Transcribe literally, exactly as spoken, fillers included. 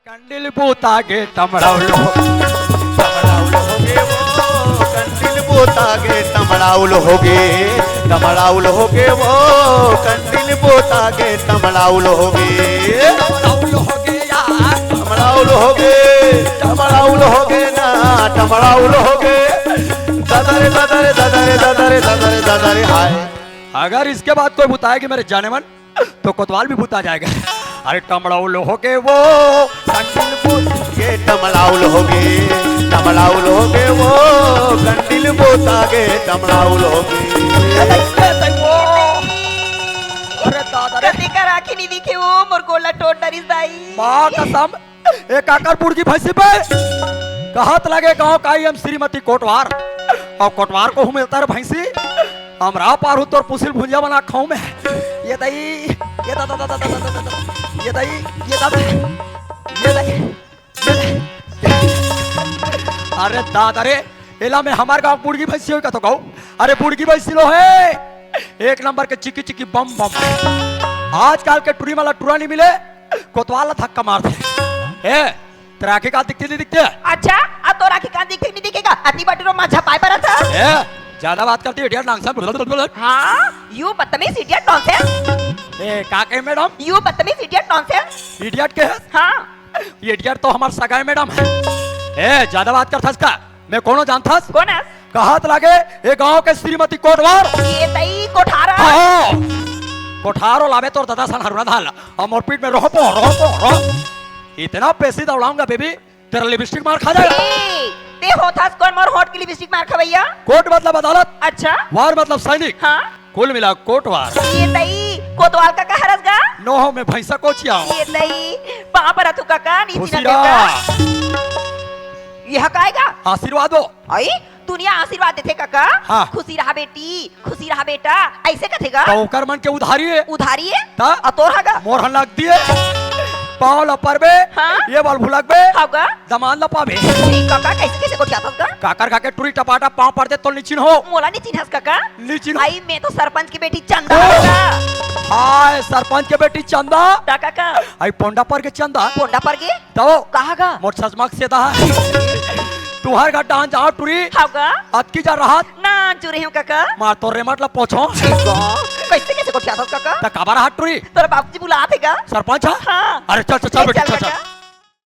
कंडिल बोता गे टमड़ाउल हो। टमड़ाउल हो गे वो, कंडिल बोता गे टमड़ाउल हो गे। टमड़ाउल हो गे वो, कंडिल बोता गे टमड़ाउल हो गे। टमड़ाउल हो गे यार। टमड़ाउल हो गे, टमड़ाउल हो गे ना, टमड़ाउल हो गे। दादा रे, दादा रे, दादा रे, दादा रे, दादा रे, दादा रे, हाय। अगर इसके बाद कोई बताए कि मेरे जाने मन, तो कोतवाल भी बुता जाएगा। अरे टमड़ाउल हो गे वो, कंडिल बोता गे टमड़ाउल हो गे। टमड़ाउल हो गे वो, कंडिल बोता गे टमड़ाउल हो गे। ए दाई, ए दाई वो। अरे दादा रे। कते का राखी नहीं दिखे वो, मोर गोला टोट डरिस दाई। माँ कसम, ए काकर बुड़गी भैंसी पे। कहत लगे गाँव का आई हम श्रीमती कोटवार। अउ कोटवार को हूँ मिलता रे भैंसी। अमरा पार हूँ तोर पुसिल भुंजा बना खाऊं मैं। ये दाई, ये दादा, दादा, दादा, दादा, दादा, ये दाई, ये दादा, ये दाई, ये दाई। अरे दादा रे, एला मैं हमार गाँव बुड़गी भैंसी होई का तो कहूँ। अरे बुड़गी भैंसी लो हे, एक नंबर के चिकी चिकी बम बम। आजकल के टुरी मला टुरा नहीं मिले, कोतवाल ला धक्का मार दे। ए, तेरा आँखी का दिखती नहीं दिखती? अच्छा, अब तोर आँखी का दिखती नहीं दिखेगा? अति बटरो मा झपाए पर था। ए, ज्यादा बात करती है, idiot nonsense। हाँ, you बदतमीज idiot nonsense। ए, का कहे मैडम? You बदतमीज idiot nonsense। Idiot के है? हाँ। ये idiot तो हमार सगा है मैडम। ए, ज्यादा बात करथस का? मैं कोनो जानथस? कोन हस? कहत लागे, ए गांव के श्रीमती कोटवार। ये तई कोठारा। हाँ, कोठारो लावे तोर दादा सन हरुणा धाल। अउ मोर पीठ में रोहपो, रोहपो, रोह। इतना पैसे दौड़ाऊंगा बेबी, तेरा लिपस्टिक मार खा जाएगा। ए, ते होथस कोन मोर होठ की लिपस्टिक मार खवैया? कोट मतलब अदालत। अच्छा। वार मतलब सैनिक। हाँ। कुल मिला कोटवार। ये तई कोतवाल का कहा रस गा? नोह में भैंसा कोचिया। ये तई पाँव पर अथु काका, नीचे न खुशी देवता। रहा। ये हकाएगा? आशीर्वाद हो। आई, दुनिया आशीर्वाद देथे काका। हाँ। खुशी रहा बेटी, खुशी रहा बेटा, ऐसे कथे गा? तो ओकर मन के उधारी है। उधारी है? ता? अउ तोर हा गा? मोर हा नगदी है। पाँव ला परबे, हाँ? ये बाल भुलकबे, हाँ गा? दमांद ला पाबे। ठीक काका, कैसे, कैसे गोठियाथस गा? काकर खाके टुरी टपाटा पाँव पर दे तो नी चिन्हो। मोला नी चिन्हस काका? नी चिन्हो। आई, मैं तो सरपंच की बेटी चंदा ओ! हूँ गा। हाय, सरपंच के बेटी चंदा? ता काका? आई, पोंडा पर के चंदा? पोंडा पर के? तो? कहा गा? मोर सजमक से दा। तुहर गा डांस जाओ टुरी। हाँ गा? अतकी जा रहत? ना, चुरे हूँ काका। मार तो रेमट ला पोछो। ठीक गा। कैसे, कैसे गोठियाथस काका? त काबर हाथ टुरी? तोर बाबूजी बुलात हे गा। सरपंच हा? हाँ। अरे चल, चल, चल ए, बेटी, चल चल, चल। काका।